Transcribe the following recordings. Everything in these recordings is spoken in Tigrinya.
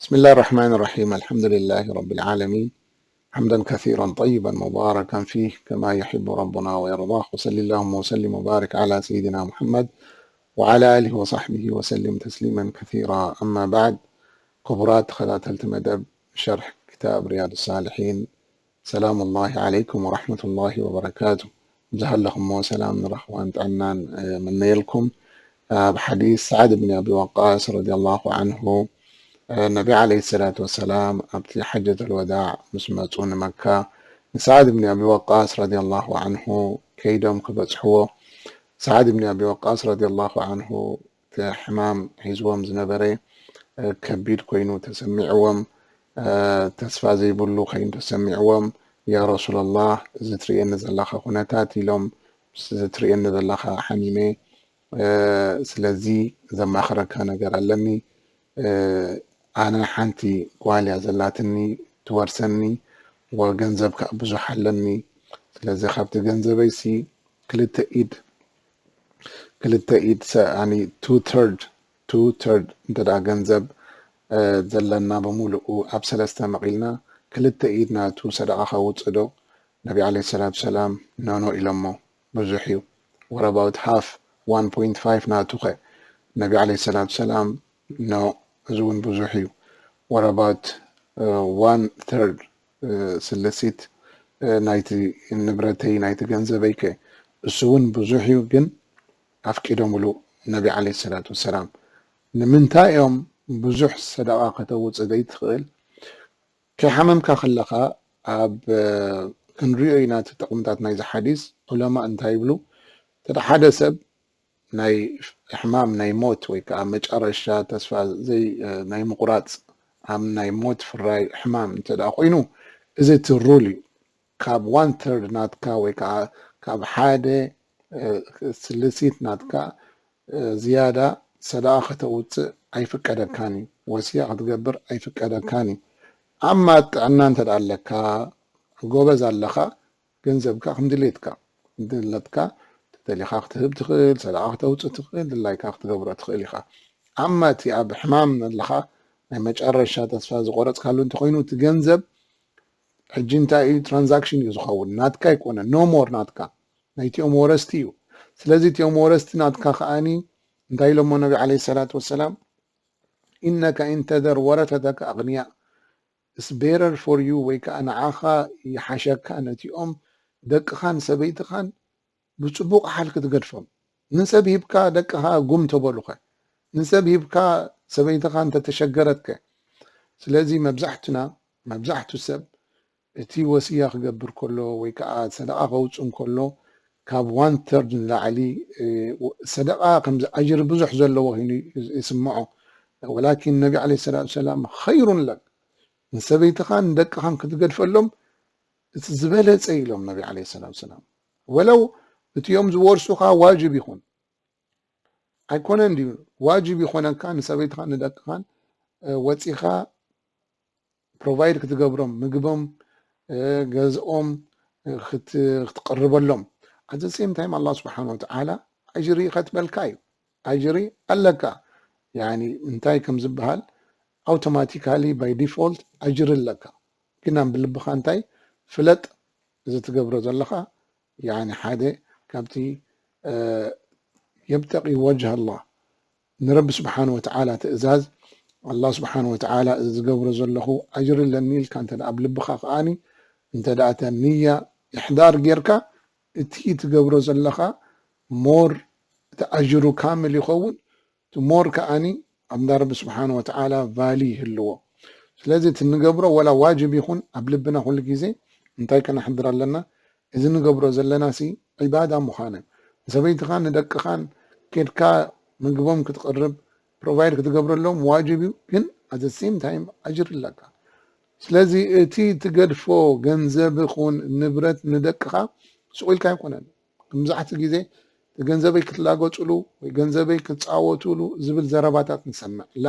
بسم الله الرحمن الرحيم. الحمد لله رب العالمين. حمدا كثيرا طيبا مباركا فيه كما يحب ربنا ويرضاه. وصل اللهم وسلم وبارك على سيدنا محمد وعلى آله وصحبه وسلم تسليما كثيرا. أما بعد، ክቡራት ተኸታተልቲ መደብ ሸርሕ ክታብ ሪያድ ሳልሒን፣ ሰላም ላሂ ዓለይኩም ወራሕመቱላሂ ወበረካቱ። ዝሃለኹሞ ሰላም ንረኽባን ጥዕናን፣ እ፣ ምነየልኩም። ኣብ ሓዲስ ሰዓድ ብን ኣቢ ወቃስ ረዲየላሁ ዓንሁ፣ እ፣ ነቢ ዓለይሂ ሰላቱ ወሰላም ኣብቲ ሓጀተል ወዳዕ ምስ መጹ ንመካ፣ ንሰዓድ ብን ኣቢ ወቃስ ረዲየላሁ ዓንሁ ከይዶም ክበጽሕዎ፣ ሰዓድ ብን ኣቢ ወቃስ ረዲየላሁ ዓንሁ እቲ ሕማም ሒዝዎም ዝነበረ፣ እ፣ ከቢድ ኮይኑ ተሰሚዕዎም፣ እ፣ ተስፋ ዘይብሉ ኮይኑ ተሰሚዕዎም፣ "ያ ረሱለላህ፣ እዚ ትርእየኒ ዘለኻ ኩነታት" ኢሎም፣ "እዚ ትርእየኒ ዘለኻ ሓሚመ፣ እ፣ ስለዚ ዘማኽረካ ነገር ኣለኒ። እ፣ ኣነ ሓንቲ ጓል እያ ዘላትኒ፣ ትወርሰኒ፣ ወገንዘብ ከኣ ብዙሕ ኣለኒ። ስለዚ ካብቲ ገንዘበይሲ ክልተ ኢድ፣ ክልተ ኢድ ሰ-፣ ኣኒ፣ two third፣ two third እንተ ደኣ ገንዘብ፣ እ፣ ዘለና ብምሉኡ ኣብ ሰለስተ መቒልና ክልተ ኢድ ናቱ ሰደቓ ከውጽእ ዶ?" ነቢ ዓለይሂ ሰላቱ ሰላም፣ "ኖ፣ ኖ" ኢሎሞ። "ብዙሕ እዩ። What about half? One point five ናቱ ኸ?" ነቢ ዓለይሂ ሰላቱ ሰላም፣ "ኖ፣ እዚ እውን ብዙሕ እዩ። What about, እ፣ one third፣ እ፣ ስልሲት፣ እ፣ ናይቲ ንብረተይ፣ ናይቲ ገንዘበይ ከ?" "እሱ እውን ብዙሕ እዩ፣ ግን ኣፍቂዶምሉ ነቢ ዓለይሂ ሰላቱ ወሰላም። ንምንታይ እዮም ብዙሕ ሰደቓ ከተውጽእ ዘይትኽእል?" ከይሓመምካ ከለኻ ኣብ፣ እ፣ ክንሪኦ ኢና እቲ ጥቕምታት ናይዚ ሓዲስ። ዑለማ እንታይ ይብሉ? እንተ ሓደ ሰብ ናይ ሕማም ናይ ሞት ወይ ከዓ መጨረሻ ተስፋ ዘይ-፣ እ፣ ናይ ምቑራጽ ኣብ ናይ ሞት ፍራይ ሕማም እንተ ደኣ ኮይኑ፣ እዚ እቲ ሩል እዩ። ካብ one third ናትካ ወይ ከዓ ካብ ሓደ፣ እ፣ ስልሲት ናትካ፣ እ፣ ዝያዳ ሰደቓ ከተውፅእ ኣይፍቀደካን እዩ። ወሲያ ክትገብር ኣይፍቀደካን እዩ። ኣማ ጥዕና እንተ ደኣ ኣለካ፣ ጎበዝ ኣለኻ፣ ገንዘብካ ከም ድሌትካ፣ ድለትካ ተደሊኻ ክትህብ ትኽእል፣ ሰደቓ ክተውፅእ ትኽእል፣ ድላይካ ክትገብሮ ትኽእል ኢኻ። ኣማ እቲ ኣብ ሕማም ኣለኻ፣ ናይ መጨረሻ ተስፋ ዝቆረፅካሉ እንተኾይኑ፣ እቲ ገንዘብ ሕጂ እንታይ እዩ? ትራንዛክሽን እዩ ዝኸውን፣ ናትካ ኣይኮነን። ኖ ሞር ናትካ፣ ናይቲኦም ወረስቲ እዩ። ስለዚ እቲኦም ወረስቲ ናትካ ከኣኒ እንታይ ኢሎሞ ነቢ ዓለይሂ ሰላቱ ወሰላም? "ኢነከ ኢንተዘር ወረተተከ ኣግንያ፣ it's better for you፣ ወይ ከዓ ንዓኻ ይሓሸካ ነቲኦም ደቅኻን ሰበይትኻን ብጽቡቕ ሓል ክትገድፎም። ንሰብ ሂብካ ደቅኻ ጉም ተበሉኸ? ንሰብ ሂብካ ሰበይትኻ እንተተሸገረትከ?" ስለዚ መብዛሕትና፣ መብዛሕቱ ሰብ እቲ ወስያ ክገብር ከሎ ወይ ከዓ ሰደቓ ከውፅእ እንከሎ ካብ one third ንላዕሊ፣ እ፣ ሰደቓ ከምዚ ኣጅሪ ብዙሕ ዘለዎ ኮይኑ ይስምዖ። ወላኪን ነቢ ዓለይሂ ሰላቱ ሰላም፣ "ኸይሩን ለክ፣ ንሰበይትኻን ንደቅኻን ክትገድፈሎም እቲ ዝበለጸ" ኢሎም ነቢ ዓለይሂ ሰላቱ ሰላም። ወለው እቲኦም ዝወርሱኻ ዋጅብ ይኹን፣ ኣይኮነን ድዩ? ዋጅብ ይኾነካ ንሰበይትኻን ንደቅኻን፣ እ፣ ወጺኻ ፕሮቫይድ ክትገብሮም፣ ምግቦም፣ እ፣ ገዝኦም፣ እ፣ ክት-፣ ክትቕርበሎም። At the same time ኣላህ ስብሓን ወተዓላ ኣጅሪ ይኸትበልካ እዩ። ኣጅሪ ኣለካ። ያኒ እንታይ ከም ዝበሃል፣ ኣውቶማቲካሊ ባይ ዲፎልት ኣጅሪ ኣለካ። ግን ኣብ ልብኻ እንታይ ፍለጥ፣ እዚ ትገብሮ ዘለኻ፣ ያኒ ሓደ ካብቲ፣ እ፣ የብተቂ ወጅህ ኣላህ፣ ንረቢ ስብሓን ወተዓላ ትእዛዝ፣ ኣላህ ስብሓን ወተዓላ እዚ ዝገብሮ ዘለኹ ኣጅሪ ኣለኒ ኢልካ እንተ ደኣ ኣብ ልብኻ ከኣኒ፣ እንተ ደኣ እተ ንያ ኢሕዳር ጌርካ፣ እቲ ትገብሮ ዘለኻ ሞር እቲ ኣጅሩ ካምል ይኸውን፣ እቲ ሞር ከኣኒ ኣብ እንዳ ረቢ ስብሓን ወተዓላ ቫሊ ይህልዎ። ስለዚ እቲ ንገብሮ ወላ ዋጅብ ይኹን ኣብ ልብና ኩሉ ግዜ እንታይ ከነሕድር ኣለና? እዚ ንገብሮ ዘለና ሲ ዒባዳ ምዃነ፣ ንሰበይትኻን ንደቅኻን ኬድካ ምግቦም ክትቕርብ፣ ፕሮቫይድ ክትገብረሎም ዋጅብ እዩ፣ ግን at the same time ኣጅር ኣለካ። ስለዚ እቲ ትገድፎ ገንዘብ ይኹን ንብረት ንደቅኻ ስቕ ኢልካ ኣይኮነን። መብዛሕትኡ ግዜ እቲ ገንዘበይ ክትላገጹሉ ወይ ገንዘበይ ክትጻወቱሉ ዝብል ዘረባታት ንሰምዕ። ላ፣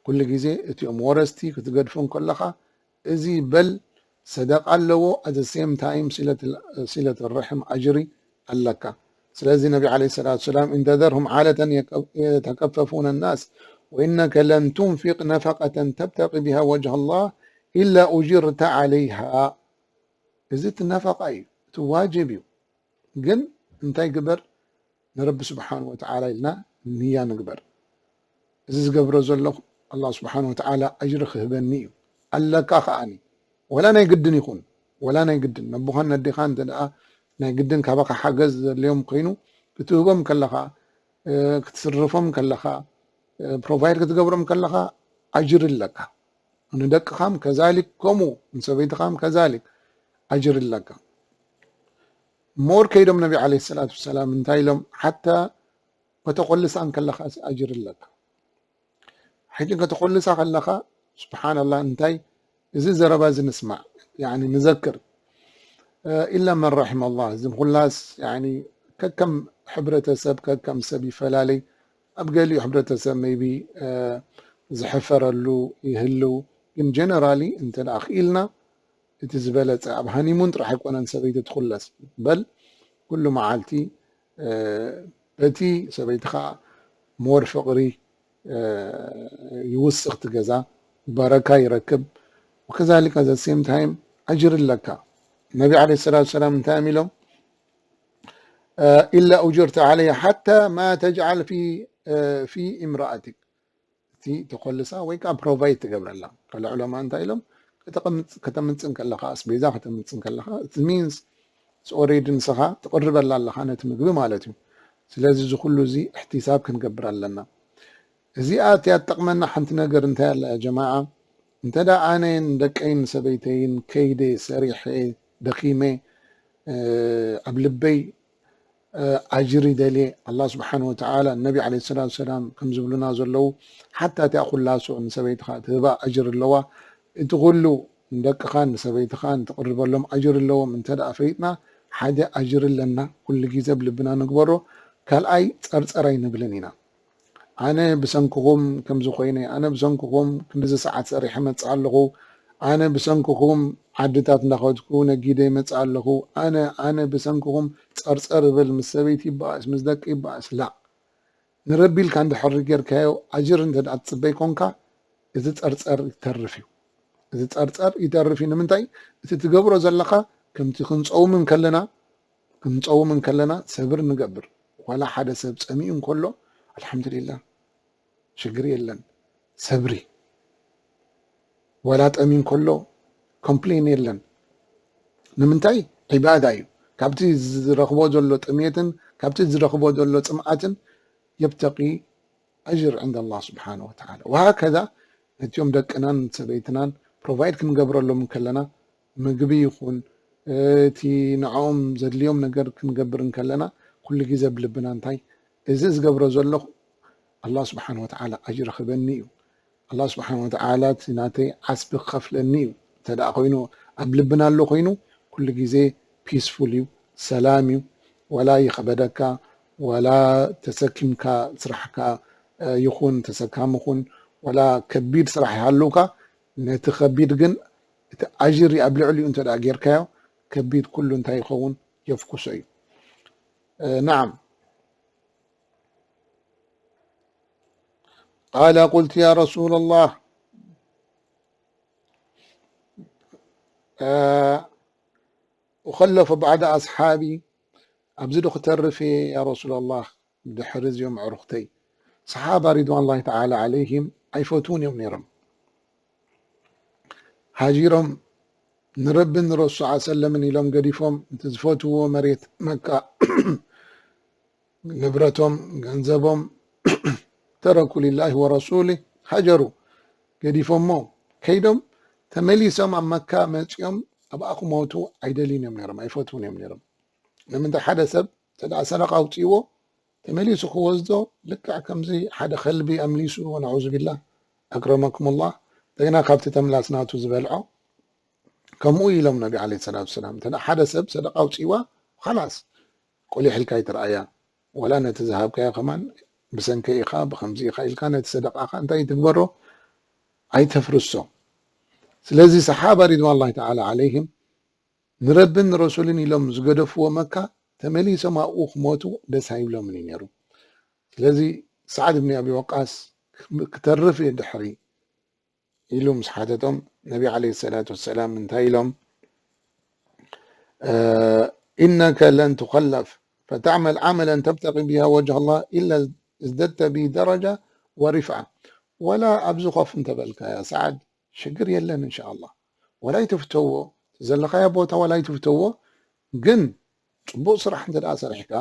ኩሉ ግዜ እቲኦም ወረስቲ ክትገድፎም ከለኻ፣ እዚ በል ሰደቃ ኣለዎ፣ at the same time ሲለት፣ ሲለት ርሕም ኣጅሪ ኣለካ። ስለዚ ነቢ ዓለይሂ ሰላቱ ሰላም፣ "ኢን ተዘርሁም ዓለተን የከ-፣ የተከፈፉነ ናስ وإنك لن تنفق نفقة تبتغي بها وجه الله إلا أجرت عليها። እዚ እቲ ነፈቃ እዩ፣ እቲ ዋጅብ እዩ። ግን እንታይ ግበር? ንረቢ ስብሓን ወተዓላ ኢልና ንያ ንግበር። እዚ ዝገብሮ ዘለኹ ኣላህ ስብሓን ወተዓላ ኣጅሪ ክህበኒ እዩ። ኣለካ ከኣኒ፣ ወላ ናይ ግድን ይኹን፣ ወላ ናይ ግድን ነቦኻን ነዴኻ እንተ ደኣ ናይ ግድን ካባኻ ሓገዝ ዘድልዮም ኮይኑ ክትህቦም ከለኻ፣ እ፣ ክትስርፎም ከለኻ፣ እ፣ ፕሮቫይድ ክትገብሮም ከለኻ ኣጅሪ ኣለካ። ንደቅኻም ከዛሊክ ከምኡ፣ ንሰበይትኻም ከዛሊክ ኣጅሪ ኣለካ። ሞር ከይዶም ነቢ ዓለይሂ ሰላቱ ወሰላም እንታይ ኢሎም? ሓታ ከተኾልሳ እንከለኻ ኣጅሪ ኣለካ። ሕጂ ከተኾልሳ ከለኻ፣ ስብሓንላህ፣ እንታይ እዚ ዘረባ እዚ ንስማዕ፣ ያኒ ንዘክር። እ፣ ኢላ መን ረሒመ ኣላህ፣ እዚ ምኹላስ፣ ያኒ ከከም ሕብረተሰብ፣ ከከም ሰብ ይፈላለይ። ኣብ ገሊኡ ሕብረተሰብ ሜይቢ፣ እ፣ ዝሕፈረሉ ይህልው፣ ግን ጀነራሊ እንተ ደኣ ክኢልና፣ እቲ ዝበለጸ፣ ኣብ ሃኒሙን ጥራሕ ኣይኮነን ሰበይቲ ትኹለስ፣ በል ኩሉ መዓልቲ፣ እ፣ በቲ ሰበይትኻ ሞር ፍቕሪ፣ እ፣ ይውስኽ፣ እቲ ገዛ በረካ ይረክብ። ወከዛሊክ at the same time ኣጅሪ ኣለካ። ነቢ ዓለይሂ ሰላቱ ወሰላም እንታይ እዮም ኢሎም? እ፣ ኢላ ኡጅርተ ዓለይሃ ሓታ ማ ተጅዓል ፊ፣ እ፣ ፊ ኢምራኣቲክ። እቲ ተኾልሳ ወይ ከዓ ፕሮቫይድ ትገብረላ። ካልእ ዑለማ እንታይ ኢሎም? ከተቐምጽ-፣ ከተምጽእ እንከለኻ፣ ኣስቤዛ ከተምጽእ እንከለኻ፣ it means it's already ንስኻ ትቕርበላ ኣለኻ ነቲ ምግቢ ማለት እዩ። ስለዚ እዚ ኩሉ እዚ እሕቲሳብ ክንገብር ኣለና። እዚኣ እቲኣ ትጠቕመና ሓንቲ ነገር እንታይ ኣላ ያ ጀማዓ? እንተ ደኣ ኣነ ንደቀይን ሰበይተይን ከይደ ሰሪሐ ደኺመ፣ እ፣ ኣብ ልበይ፣ እ፣ ኣጅሪ ደልየ፣ ኣላህ ስብሓን ወተዓላ፣ ነቢ ዓለይሂ ሰላቱ ወሰላም ከም ዝብሉና ዘለዉ፣ ሓታ እቲኣ ኩላሶ ንሰበይትኻ ትህባ ኣጅሪ ኣለዋ። እቲ ኩሉ ንደቅኻን ንሰበይትኻን ትቕርበሎም ኣጅሪ ኣለዎም እንተ ደኣ ፈሊጥና፣ ሓደ ኣጅሪ ኣለና፣ ኩሉ ግዜ ኣብ ልብና ንግበሮ። ካልኣይ፣ ጸርጸር ኣይንብልን ኢና። ኣነ ብሰንክኹም ከምዚ ኮይነ፣ ኣነ ብሰንክኹም ክንድዚ ሰዓት ሰሪሐ መጽእ ኣለኹ፣ ኣነ ብሰንክኹም ዓድታት እንዳኸድኩ ነጊደ ይመጽእ ኣለኹ፣ ኣነ፣ ኣነ ብሰንክኹም ጸርጸር እብል፣ ምስ ሰበይቲ ይበኣስ፣ ምስ ደቂ ይበኣስ፣ ላእ። ንረቢ ኢልካ እንድሕር ጌርካዮ፣ ኣጅር እንተ ደኣ ትጽበይ ኮንካ፣ እዚ ጸርጸር ይተርፍ እዩ። እዚ ጸርጸር ይተርፍ እዩ። ንምንታይ? እቲ ትገብሮ ዘለኻ ከምቲ ክንጸውም እንከለና፣ ክንጸውም እንከለና ሰብር ንገብር። ዋላ ሓደ ሰብ ጸሚኡ እንከሎ፣ ኣልሓምዱሊላህ፣ ሽግር የለን። ሰብሪ። ዋላ ጠሚ እንከሎ ኮምፕሌን የለን። ንምንታይ? ዒባዳ እዩ። ካብቲ ዝረኽቦ ዘሎ ጥሜትን ካብቲ ዝረኽቦ ዘሎ ጽምኣትን የብተቂ ኣጅር ዕንደ ኣላህ ስብሓነ ወተዓላ። ወሃከዛ ነቲኦም ደቅናን ሰበይትናን ፕሮቫይድ ክንገብረሎም እንከለና፣ ምግቢ ይኹን እቲ ንዕኦም ዘድልዮም ነገር ክንገብር እንከለና፣ ኩሉ ግዜ ኣብ ልብና እንታይ፣ እዚ ዝገብሮ ዘለኹ ኣላህ ስብሓነ ወተዓላ ኣጅሪ ክበኒ እዩ፣ ኣላህ ስብሓነ ወተዓላ እቲ ናተይ ዓስቢ ክኸፍለኒ እዩ። እንተ ደኣ ኮይኑ፣ ኣብ ልብና ኣሎ ኮይኑ፣ ኩሉ ግዜ ፒስፉል እዩ፣ ሰላም እዩ። ዋላ ይኸበደካ፣ ዋላ ተሰኪምካ ስራሕካ፣ እ፣ ይኹን፣ ተሰካሚ ኩን፣ ዋላ ከቢድ ስራሕ ይሃልውካ፣ ነቲ ከቢድ ግን እቲ ኣጅሪ ኣብ ልዕሊኡ እንተ ደኣ ጌርካዮ፣ ከቢድ ኩሉ እንታይ ይኸውን? የፍኩሶ እዩ። እ፣ ነዓም። قال: قلت يا رسول الله، እ፣ أخلف بعض أصحابي، ኣብዚ ዶ ክተርፍ እየ ያ ረሱላላህ፣ ድሕሪ እዚኦም ኣዕሩኽተይ? ሰሓባ ሪድዋንላሂ ተዓላ ዓለይሂም ኣይፈትዉን እዮም ነይሮም። ሃጂሮም ንረብን ንረሱል ሰለምን ኢሎም ገዲፎም፣ እቲ ዝፈትውዎ መሬት መካ፣ ንብረቶም፣ ገንዘቦም፣ ተረኩ ሊላሂ ወረሱሊህ፣ ሃጀሩ፣ ገዲፎሞ ከይዶም፣ ተመሊሶም ኣብ መካ መጺኦም ኣብኣ ክሞቱ ኣይደልዩን እዮም ነይሮም፣ ኣይፈትዉን እዮም ነይሮም። ንምንታይ? ሓደ ሰብ እንተ ደኣ ሰደቃ ኣውጺእዎ፣ ተመሊሱ ክወስዶ ልክዕ ከምዚ ሓደ ከልቢ ኣምሊሱ፣ ወነዑዙ ቢላህ፣ ኣክረመኩሙላህ፣ እንደገና ካብቲ ተምላስ ናቱ ዝበልዖ፣ ከምኡ ኢሎም ነቢ ዓለይሂ ሰላቱ ወሰላም። እንተ ደኣ ሓደ ሰብ ሰደቃ ኣውጺእዋ፣ ኸላስ፣ ቆሊሕ ኢልካ ኣይትርኣያ፣ ወላ ነቲ ዝሃብካዮ ከማን ብሰንከይ ኢኻ፣ ብኸምዚ ኢኻ ኢልካ ነቲ ሰደቃኻ እንታይ ትግበሮ? ኣይተፍርሶ። ስለዚ ሰሓባ ሪድዋንላሂ ተዓላ ዓለይሂም ንረብን ንረሱልን ኢሎም ዝገደፍዎ መካ ተመሊሶም ኣብኡ ክሞቱ ደስ ኣይብሎምን እዩ ነይሩ። ስለዚ ሰዓድ ብን ኣቢ ወቃስ ክተርፍ እየ ድሕሪ ኢሉ ምስ ሓተቶም፣ ነቢ ዓለይሂ ሰላቱ ወሰላም እንታይ ኢሎም? "ኢነከ ለን ትኸለፍ ፈተዕመል ዓመለን ተብተቂ ቢሃ ወጅሃ ላህ ኢላ እዝደድተ ቢሂ ደረጃ ወሪፍዓ። ወላ ኣብዚ ኮፍ እንተበልካ ያ ሰዓድ ሽግር የለን እንሻኣላህ። ወላ ኣይትፍተዎ፣ ዘለኻዮ ቦታ ወላ ኣይትፍተዎ፣ ግን ፅቡቕ ስራሕ እንተ ደኣ ሰሪሕካ፣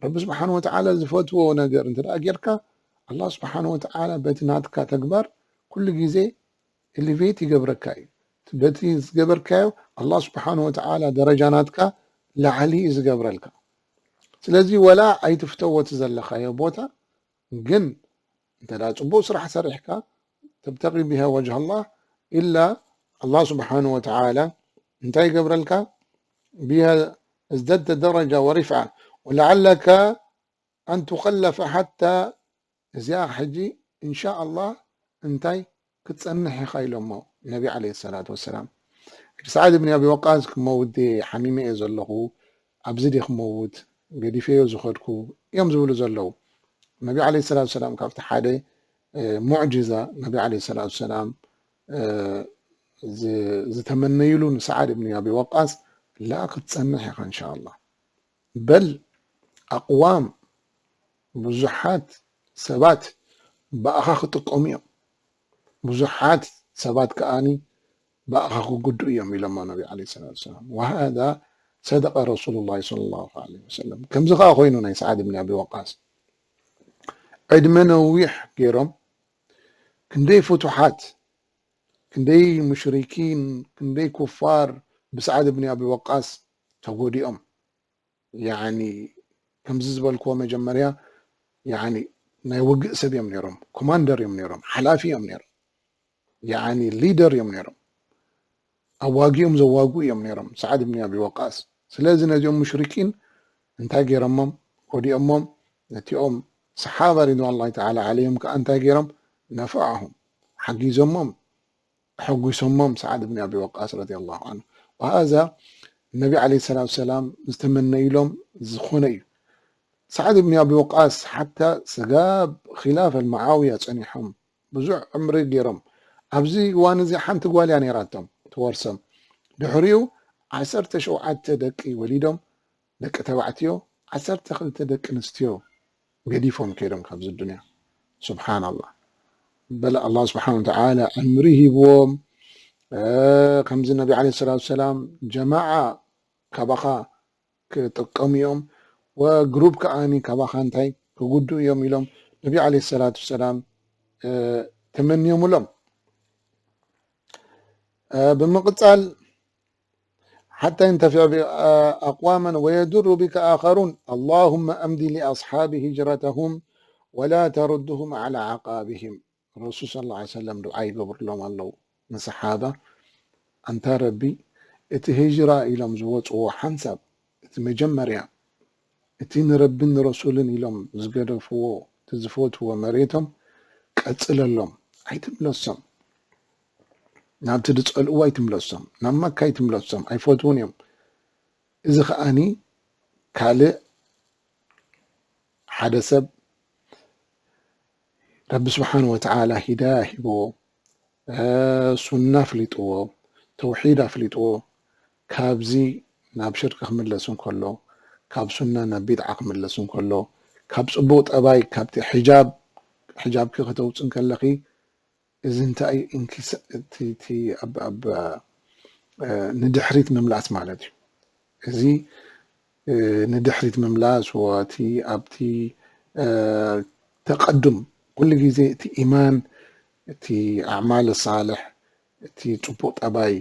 ረቢ ስብሓን ወተዓላ ዝፈትዎ ነገር እንተ ደኣ ጌርካ፣ ኣላህ ስብሓን ወተዓላ በቲ ናትካ ተግባር ኩሉ ግዜ ኤሊቬት ይገብረካ እዩ። በቲ ዝገበርካዮ ኣላህ ስብሓን ወተዓላ ደረጃ ናትካ ላዕሊ እዩ ዝገብረልካ። ስለዚ ወላ ኣይትፍተዎ እቲ ዘለኻዮ ቦታ፣ ግን እንተ ደኣ ጽቡቕ ስራሕ ሰሪሕካ፣ ተብተቂ ቢሃ ወጅሃ ኣላህ ኢላ ኣላህ ስብሓን ወተዓላ እንታይ ይገብረልካ? ቢሃ እዝደድተ ደረጃ ወሪፍዓ ወለዓለካ ኣን ትኸለፈ ሓታ እዚኣ ሕጂ እንሻ ኣላህ እንታይ ክትጸንሕ ኢኻ ኢሎሞ ነቢ ዓለይሂ ሰላቱ ወሰላም። ሕጂ ሰዓድ ብን ኣቢ ወቃስ ክመውት ድየ ሓሚመ እየ ዘለኹ፣ ኣብዚ ድየ ክመውት፣ ገዲፈዮ ዝኸድኩ እዮም ዝብሉ ዘለዉ። ነቢ ዓለይሂ ሰላቱ ወሰላም ካብቲ ሓደ እ፣ ሙዕጅዛ ነቢ ዓለይሂ ሰላቱ ወሰላም እ፣ ዝ- ዝተመነይሉ ንሰዓድ ብን ኣቢ ወቃስ ላ ክትጸንሕ ኢኻ እንሻ ኣላህ። በል ኣቕዋም ብዙሓት ሰባት ብኣኻ ክጥቀሙ እዮም። ብዙሓት ሰባት ከኣኒ ብኣኻ ክጉድኡ እዮም ኢሎሞ ነቢ ዓለይሂ ሰላቱ ወሰላም። ወሃዛ ሰደቀ ረሱሉላህ ሰለላሁ ዐለይሂ ወሰለም። ከምዚ ከኣ ኮይኑ ናይ ሰዓድ ብን ኣቢ ወቃስ ዕድመ ነዊሕ ገይሮም ክንደይ ፍቱሓት፣ ክንደይ ሙሽሪኪን፣ ክንደይ ኩፋር ብሰዓድ ብን ኣቢ ወቃስ ተጎዲኦም። ያኒ ከምዚ ዝበልክዎ መጀመርያ ያኒ ናይ ውግእ ሰብ እዮም ነይሮም፣ ኮማንደር እዮም ነይሮም፣ ሓላፊ እዮም ነይሮም፣ ያኒ ሊደር እዮም ነይሮም። ኣዋጊኦም ዘዋግኡ እዮም ነይሮም ሰዓድ ብን ኣቢ ወቃስ። ስለዚ ነዚኦም ሙሽሪኪን እንታይ ገይሮሞም? ጎዲኦሞም። ነቲኦም ሰሓባ ሪድዋን ላሂ ተዓላ ዓለይሂም ከኣ እንታይ ገይሮም? ነፈዐሁም፣ ሓጊዞሞም፣ ኣሐጒሶሞም ሰዓድ ብን ኣቢ ወቃስ ረዲየላሁ ዐንሁ። ወሃዛ ነቢ ዓለይሂ ሰላቱ ወሰላም ዝተመነይሎም ዝኾነ እዩ። ሰዓድ ብን ኣቢ ወቃስ ሓታ ስጋብ ኺላፈ ልመዓውያ ጸኒሖም ብዙሕ ዕምሪ ገይሮም። ኣብዚ እዋን እዚ ሓንቲ ጓል እያ ነይራቶም ትወርሶም። ድሕሪኡ ዓሰርተ ሸውዓተ ደቂ ወሊዶም፣ ደቂ ተባዕትዮ፣ ዓሰርተ ክልተ ደቂ ኣንስትዮ ገዲፎም ከይዶም ካብዚ ዱንያ። ሱብሓነላህ። በለ ኣላህ ስብሓነ ወተዓላ ዕምሪ ሂብዎም። እ፣ ከምዚ ነቢ ዓለይሂ ሰላቱ ወሰላም ጀማዓ ካባኻ ክጥቀሙ እዮም፣ ወግሩፕ ከኣኒ ካባኻ እንታይ ክጉድኡ እዮም ኢሎም ነቢ ዓለይሂ ሰላቱ ወሰላም፣ እ፣ ተመንዮምሎም። እ፣ ብምቕጻል ሓታ የንተፊዐ ቢ-፣ እ፣ ኣቕዋመን ወየዱሩ ቢከ ኣኸሩን ኣላሁመ ኣምዲ ሊኣስሓቢ ሂጅረተሁም ወላ ተሩድሁም ዓላ ዓቃቢሂም። ረሱል ሰለላሁ ዐለይሂ ወሰለም ዱዓ ይገብርሎም ኣለዉ ንሰሓባ። ኣንታ ረቢ፣ እቲ ሂጅራ ኢሎም ዝወፅዎ ሓንሳብ፣ እቲ መጀመርያ፣ እቲ ንረቢን ንረሱልን ኢሎም ዝገደፍዎ፣ እቲ ዝፈትዎ መሬቶም ቀፅለሎም፣ ኣይትምለሶም። ናብቲ ዝፀልእዎ ኣይትምለሶም፣ ናብ መካ ኣይትምለሶም፣ ኣይፈትውን እዮም። እዚ ከኣኒ ካልእ ሓደ ሰብ ረቢ ስብሓን ወተዓላ ሂዳያ ሂብዎ፣ እ፣ ሱና ኣፍሊጥዎ፣ ተውሒድ ኣፍሊጥዎ፣ ካብዚ ናብ ሽርክ ክምለስ እንከሎ፣ ካብ ሱና ናብ ቢድዓ ክምለስ እንከሎ፣ ካብ ጽቡቕ ጠባይ፣ ካብቲ ሕጃብ፣ ሕጃብኪ ከተውጽእ እንከለኺ፣ እዚ እንታይ እዩ? እንኪስ-፣ እቲ፣ እቲ ኣብ፣ ኣብ፣ እ፣ ንድሕሪት ምምላስ ማለት እዩ። እዚ፣ እ፣ ንድሕሪት ምምላስ፣ ወቲ ኣብቲ፣ እ፣ ተቐዱም፣ ኩሉ ግዜ እቲ ኢማን፣ እቲ ኣዕማል ሳልሕ፣ እቲ ጽቡቕ ጠባይ፣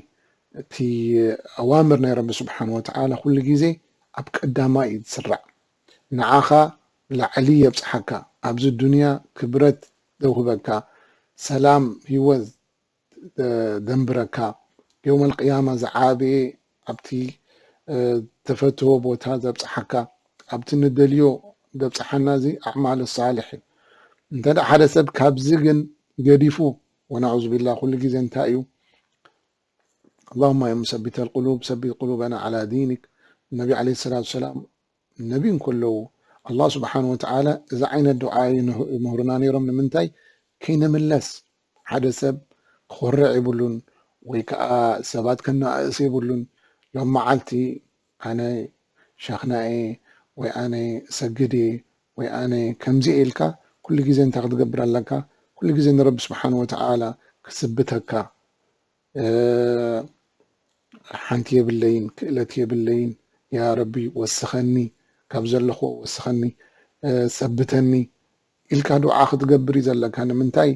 እቲ ኣዋምር ናይ ረቢ ስብሓን ወተዓላ ኩሉ ግዜ ኣብ ቀዳማይ እዩ ዝስራዕ። ንዓኻ ላዕሊ የብጽሓካ፣ ኣብዚ ዱንያ ክብረት ዘውህበካ፣ ሰላም ህይወት ደ-፣ ደንብረካ፣ የውመል ቅያማ ዝዓበየ ኣብቲ፣ እ፣ ተፈትዎ ቦታ ዘብጽሓካ፣ ኣብቲ ንደልዮ ዘብጽሓና እዚ ኣዕማል ሳልሕ እዩ። እንተ ደኣ ሓደ ሰብ ካብዚ ግን ገዲፉ፣ ወነዑዙ ቢላህ፣ ኩሉ ግዜ እንታይ እዩ? ኣላሁማ ያ ሙሰቢተል ቁሉብ ሰቢት ቁሉበና ዓላ ዲኒክ። ነቢ ዓለይሂ ሰላቱ ወሰላም ነቢ እንከለዉ፣ ኣላህ ስብሓን ወተዓላ እዚ ዓይነት ዱዓ ይንህ-፣ ይምህሩና ነይሮም። ንምንታይ? ከይንምለስ። ሓደ ሰብ ክኾርዕ የብሉን ወይ ከዓ ሰባት ከነኣእስ የብሉን። ሎም መዓልቲ ኣነ ሸኽና እየ ወይ ኣነ ሰግድ እየ ወይ ኣነ ከምዚ እየ ኢልካ ኩሉ ግዜ እንታይ ክትገብር ኣለካ? ኩሉ ግዜ ንረቢ ስብሓን ወተዓላ ክስብተካ። ሓንቲ የብለይን፣ ክእለት የብለይን፣ ያ ረቢ ወስኸኒ፣ ካብ ዘለኹዎ ወስኸኒ፣ ሰብተኒ ኢልካ ዱዓ ክትገብር እዩ ዘለካ። ንምንታይ?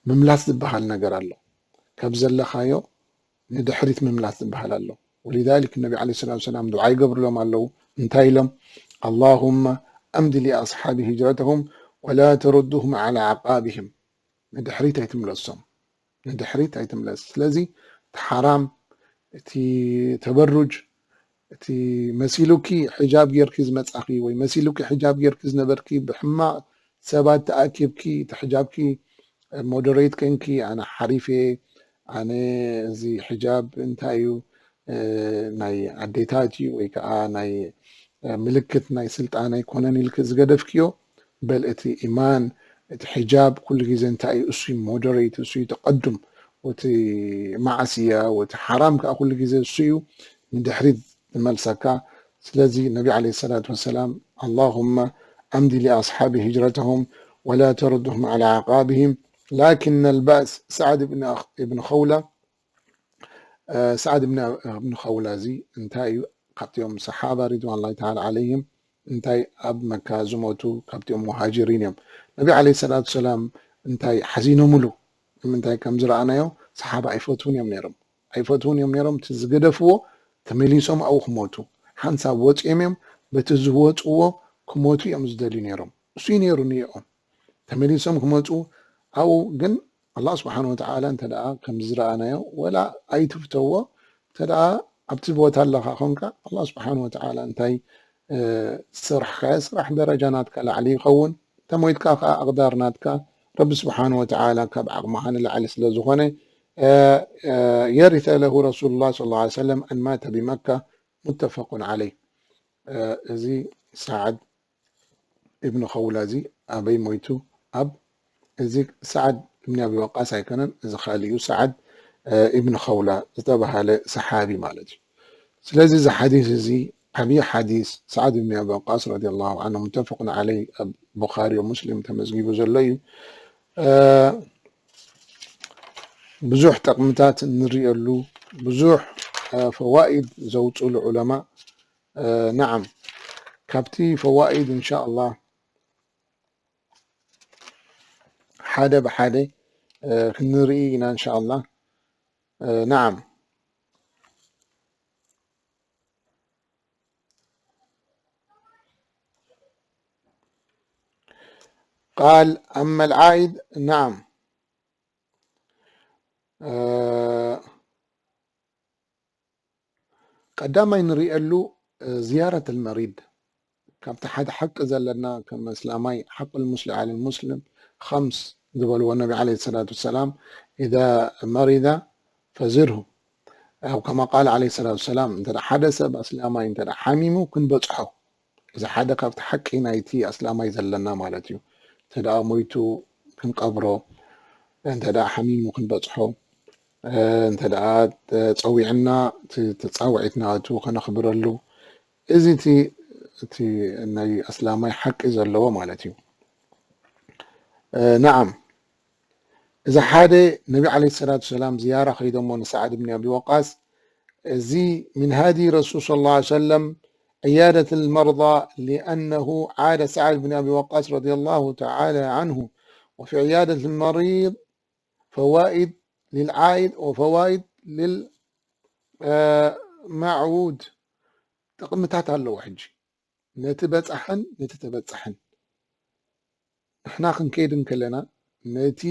ምምላስ ዝበሃል ነገር ኣሎ። ካብ ዘለኻዮ ንድሕሪት ምምላስ ዝበሃል ኣሎ። ولذلك النبي عليه الصلاة والسلام ዱዓ ይገብርሎም ኣለዉ። እንታይ ኢሎም? اللهم أمد لأصحاب هجرتهم ولا تردهم على أعقابهم. ንድሕሪት ኣይትምለሶም። ንድሕሪት ኣይትምለስ። ስለዚ እቲ ሓራም፣ እቲ ተበሩጅ፣ እቲ መሲሉኪ ሕጃብ ጌርኪ ዝመጻኺ ወይ መሲሉኪ ሕጃብ ጌርኪ ዝነበርኪ ብሕማቕ ሰባት ተኣኪብኪ እቲ ሕጃብኪ ሞደሬት ኮንኪ ኣነ ሓሪፍ እየ፣ ኣነ እዚ ሕጃብ እንታይ እዩ ናይ ኣዴታት እዩ ወይ ከዓ ናይ ምልክት ናይ ስልጣን ኣይኮነን ኢልኪ ዝገደፍክዮ በል እቲ ኢማን እቲ ሕጃብ ኩሉ ግዜ እንታይ እዩ እሱ ሞደሬት እሱ ተቐዱም ወቲ ማዕስያ ወቲ ሓራም ከዓ ኩሉ ግዜ እሱ እዩ ንድሕሪት ዝመልሰካ። ስለዚ ነቢ ዓለይሂ ሰላቱ ወሰላም اللهم أمد لأصحاب هجرتهم ولا تردهم على أعقابهم لكن البأس سعد بن أخ- ابن خولة سعد بن ابن خولة እዚ እንታይ እዩ ካብቲኦም ሰሓባ رضوان الله تعالى عليهم እንታይ ኣብ መካ ዝሞቱ ካብቲኦም ሙሃጅሪን እዮም። ነቢ ዓለይሂ ሰላቱ ወሰላም እንታይ ሓዚኖምሉ ንምንታይ ከም ዝረኣናዮ ሰሓባ ኣይፈትውን እዮም ነይሮም። ኣይፈትውን እዮም ነይሮም። እቲ ዝገደፍዎ ተመሊሶም ኣብኡ ክሞቱ ሓንሳብ ወፂኦም እዮም። በቲ ዝወፅዎ ክሞቱ እዮም ዝደልዩ ነይሮም። እሱ እዩ ነይሩ ንኦም ተመሊሶም ክመፁ ኣብኡ ግን ኣላህ ስብሓን ወተዓላ እንተ ደኣ ከም ዝረኣናዮ ወላ ኣይትፍተዎ እንተ ደኣ ኣብቲ ቦታ ኣለኻ ኮንካ ኣላህ ስብሓን ወተዓላ እንታይ ዝሰራሕካዮ ስራሕ ደረጃ ናትካ ላዕሊ ይኸውን። ተሞይትካ ከዓ ኣቕዳር ናትካ ረቢ ስብሓን ወተዓላ ካብ ዓቕምኻ ንላዕሊ ስለ ዝኾነ የሪተ ለሁ ረሱሉላህ ሰለላሁ ዐለይሂ ወሰለም أن مات بمكة متفق عليه። እዚ ሰዓድ ኢብኑ ኸውላ እዚ ኣበይ ሞይቱ? ኣብ እዚ ሰዓድ እብኒ ኣቢ ወቃስ ኣይኮነን፣ እዚ ካሊኡ ሰዓድ ኢብኑ ኸውላ ዝተባሃለ ሰሓቢ ማለት እዩ። ስለዚ እዚ ሓዲስ እዚ ዓብዪ ሓዲስ ሰዓድ እብኒ ኣቢ ወቃስ ረዲየላሁ ዐንሁ ሙተፈቁን ዓለይ ኣብ ቡኻሪ ወሙስሊም ተመዝጊቡ ዘሎ እዩ። ብዙሕ ጠቕምታት እንሪእየሉ ብዙሕ ፈዋኢድ ዘውፅሉ ዑለማ። ናዓም ካብቲ ፈዋኢድ እንሻኣላህ ሓደ ብሓደ ክንርኢ ኢና እንሻኣላህ። ናዓም قال أما العائد نعم ቀዳማይ ንሪእየሉ ዝያረት ልመሪድ ካብቲ ሓደ ሓቂ ዘለና ከም እስላማይ ሓቅ ልሙስሊ ዓለ ልሙስሊም ከምስ ዝበልዎ ነቢ ዓለ ሰላት ወሰላም ኢዛ መሪዳ ፈዝርሁ ኣው ከማ ቃል ዓለ ሰላት ወሰላም እንተ ሓደ ሰብ ኣስላማይ እንተ ሓሚሙ ክንበፅሖ እዚ ሓደ ካብቲ ሓቂ ናይቲ ኣስላማይ ዘለና ማለት እዩ። እንተ ሞይቱ ክንቀብሮ እንተ ሓሚሙ ክንበፅሖ እንተ ፀዊዕና ተፃውዒት ናቱ ከነኽብረሉ እዚ እቲ ናይ ኣስላማይ ሓቂ ዘለዎ ማለት እዩ። ናዓም እዚ ሓደ ነቢ ዓለ ሰላት ሰላም ዝያራ ከይዶሞ ንሰዓድ ብን ኣቢ ወቃስ እዚ من هدي رسول صلى الله عليه وسلم عيادة المرضى لأنه عاد سعد بن أبي وقاص رضي الله تعالى عنه وفي عيادة المريض فوائد للعائد وفوائد للمعود ጥቕምታት ኣለዎ ሕጂ ነቲ በፃሕን ነቲ ተበፃሕን ንሕና ክንከይድ እንከለና ነቲ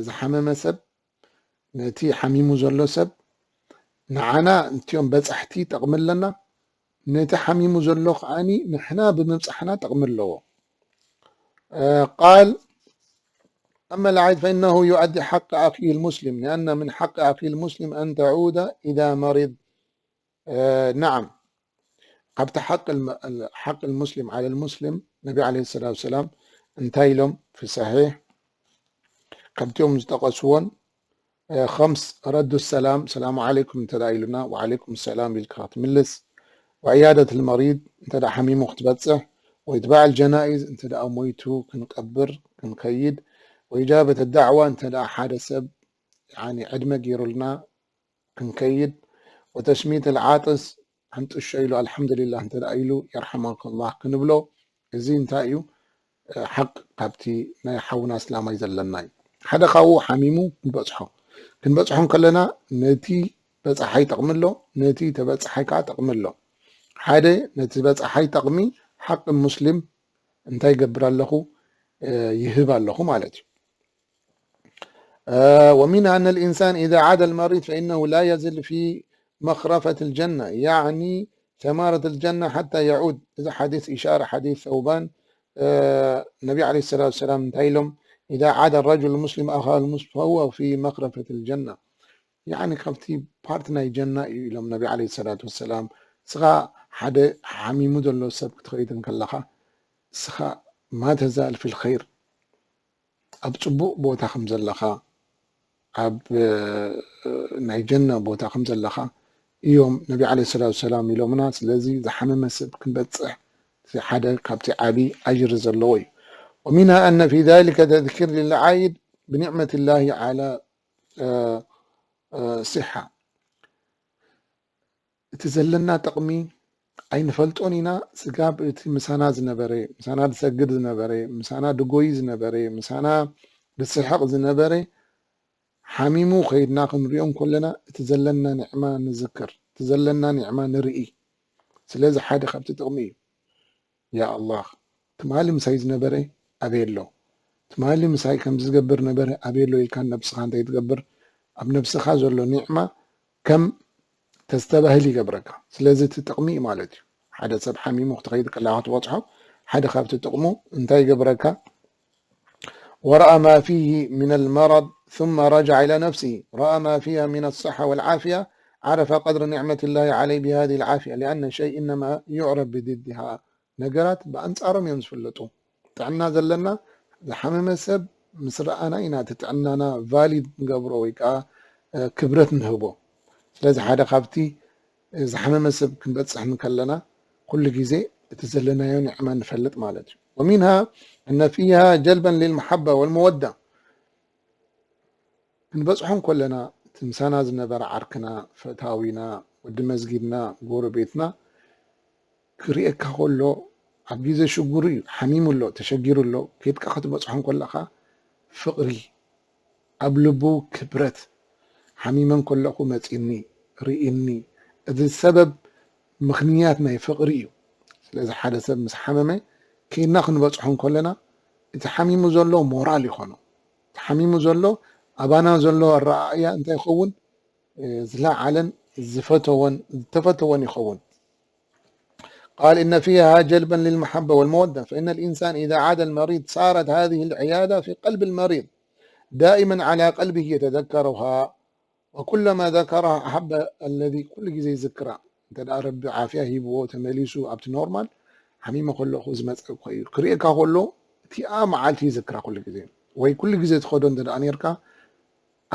ዝሓመመ ሰብ ነቲ ሓሚሙ ዘሎ ሰብ ንዓና እቲኦም በፃሕቲ ጠቕሚ ኣለና ነቲ ሓሚሙ ዘሎ ከዓኒ ንሕና ብምብፃሕና ጠቕሚ ኣለዎ قال أما العائد فإنه يؤدي حق أخيه المسلم لأن من حق أخيه المسلم أن تعود إذا مرض نعم ካብቲ ሓቅ ልሙስሊም ዓለ ልሙስሊም ነቢ ዓለ ሰላት ሰላም እንታይ ኢሎም ፊ ሰሒሕ ከምቲኦም ዝጠቐስዎን ከምስ ረዱ ሰላም ሰላሙ ዓለይኩም እንተ ኢሉና ወዓለይኩም ሰላም ኢልካ ክትምልስ፣ ወዕያደት ልመሪድ እንተ ሓሚሙ ክትበፅሕ፣ ወይትባዕ ልጀናኢዝ እንተ ሞይቱ ክንቀብር ክንከይድ፣ ወኢጃበት ዳዕዋ እንተ ሓደ ሰብ ዕድመ ገይሩልና ክንከይድ፣ ወተሽሚት ልዓጥስ ሕንጥሾ ኢሉ ኣልሓምዱሊላህ እንተ ኢሉ የርሓመከላህ ክንብሎ፣ እዚ እንታይ እዩ? ሓቅ ካብቲ ናይ ሓውና እስላማይ ዘለና እዩ። ሓደ ካብኡ ሓሚሙ ክንበፅሖ ክንበፅሖ ከለና ነቲ በፃሓይ ጠቕሚ ኣሎ፣ ነቲ ተበፃሓይ ከዓ ጠቕሚ ኣሎ። ሓደ ነቲ በፃሓይ ጠቕሚ ሓቂ ሙስሊም እንታይ ይገብር ኣለኹ? ይህብ ኣለኹ ማለት እዩ። ومنها أن الإنسان إذا عاد المريض فإنه لا يزل في مخرفة الجنة، يعني ثمرة الجنة حتى يعود. إذا حديث إشارة حديث ثوبان، النبي عليه الصلاة والسلام تايلم: إذا عاد الرجل المسلم أخاه المسلم فهو في مخرفة الجنة. يعني كفتي بارتنا جنة يلم النبي عليه الصلاة والسلام. سخا حدا حميمو دلو سب كتخيدن كلخا. سخا ما تزال في الخير. ኣብ ፅቡቕ ቦታ ከም ዘለኻ፣ ኣብ ናይ ጀና ቦታ ከም ዘለኻ እዮም ነቢ ዓለይሂ ሰላቱ ወሰላም ኢሎምና። ስለዚ ዝሓመመ ሰብ ክንበፅሕ ሓደ ካብቲ ዓቢ ኣጅሪ ዘለዎ እዩ። ومنها أن في ذلك تذكير للعائد بنعمة الله على صحة. እቲ ዘለና ጥቕሚ ኣይንፈልጦን ኢና። ስጋብ እቲ ምሳና ዝነበረ፣ ምሳና ዝሰግድ ዝነበረ፣ ምሳና ድጎይ ዝነበረ፣ ምሳና ዝስሕቕ ዝነበረ ሓሚሙ ከይድና ክንሪኦ እንከለና እቲ ዘለና ኒዕማ ንዝክር፣ እቲ ዘለና ኒዕማ ንርኢ። ስለዚ ሓደ ካብቲ ጥቕሚ እዩ። ያ ኣላህ፣ ትማሊ ምሳይ ዝነበረ ኣበይ ኣሎ? ትማሊ ምሳይ ከምዚ ዝገብር ነበረ ኣበይ ኣሎ ኢልካ ነብስኻ እንታይ ትገብር? ኣብ ነብስኻ ዘሎ ኒዕማ ከም ተስተባህል ይገብረካ። ስለዚ እቲ ጥቕሚ እዩ ማለት እዩ። ሓደ ሰብ ሓሚሙ ክትኸይድ ከለኻ ክትበፅሖ ሓደ ካብቲ ጥቕሙ እንታይ ይገብረካ? ورأى ما فيه من المرض ثم رجع إلى نفسه، رأى ما فيها من الصحة والعافية، عرف قدر نعمة الله عليه بهذه العافية، لأن الشيء إنما يعرف بضدها. ነገራት ብኣንጻሮም እዮም ዝፍለጡ። ጥዕና ዘለና ዝሓመመ ሰብ ምስ ረኣና ኢና እቲ ጥዕናና ቫሊድ ንገብሮ ወይ ከዓ ክብረት ንህቦ። ስለዚ ሓደ ካብቲ ዝሓመመ ሰብ ክንበፅሕ እንከለና ኩሉ ግዜ እቲ ዘለናዮ ኒዕማ ንፈልጥ ማለት እዩ። ومنها أن فيها جلبا للمحبة والمودة. ክንበፅሖ እንከለና እቲ ምሳና ዝነበረ ዓርክና፣ ፈታዊና፣ ወዲ መስጊድና፣ ጎረቤትና ክርእየካ ከሎ ኣብ ግዜ ሽጉሩ እዩ፣ ሓሚሙ ኣሎ፣ ተሸጊሩ ኣሎ፣ ከይድካ ክትበፅሖ እንከለኻ ፍቕሪ ኣብ ልቡ ክብረት፣ ሓሚመ እንከለኹ መፂኒ፣ ርኢኒ፣ እዚ ሰበብ ምኽንያት ናይ ፍቕሪ እዩ። ስለዚ ሓደ ሰብ ምስ ሓመመ ከይድና ክንበፅሖ እንከለና እቲ ሓሚሙ ዘሎ ሞራል ይኾኖ። እቲ ሓሚሙ ዘሎ ኣባና ዘሎ ኣረኣእያ እንታይ ይኸውን? ዝለዓለን ዝፈተወን ዝተፈተወን ይኸውን። قال إن فيها جلبا للمحبة والمودة، فإن الإنسان إذا عاد المريض صارت هذه العيادة في قلب المريض دائما على قلبه يتذكرها، وكلما ذكرها أحب الذي، ኩሉ ግዜ ይዝክራ። እንተ ደኣ ረቢ ዓፍያ ሂብዎ ተመሊሱ ኣብቲ ኖርማል፣ ሓሚመ ከለኹ ዝመፀ እኮ እዩ። ክርእየካ ከሎ እቲኣ መዓልቲ ይዝክራ ኩሉ ግዜ። ወይ ኩሉ ግዜ ትኸዶ እንተ ደኣ ነርካ፣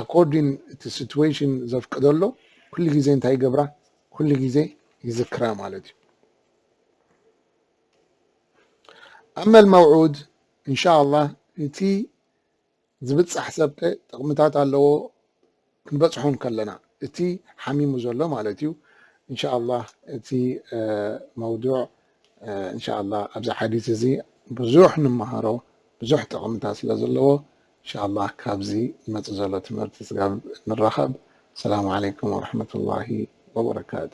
ኣኮርዲን እቲ ሲትዌሽን ዘፍቅደሎ ኩሉ ግዜ እንታይ ይገብራ? ኩሉ ግዜ ይዝክራ ማለት እዩ። ኣመል መውዑድ እንሻ ኣላህ እቲ ዝብጻሕ ሰብ ከ ጥቕምታት ኣለዎ ክንበጽሖ እንከለና፣ እቲ ሓሚሙ ዘሎ ማለት እዩ። እንሻ ኣላህ እቲ መውዱዕ እንሻ ኣላህ ኣብዚ ሓዲስ እዚ ብዙሕ ንመሃሮ፣ ብዙሕ ጥቕምታት ስለ ዘለዎ እንሻ ኣላህ ካብዚ ዝመጽእ ዘሎ ትምህርቲ ስጋብ ንራኸብ። ሰላሙ ዓለይኩም ወረሕመቱላሂ ወበረካቱ።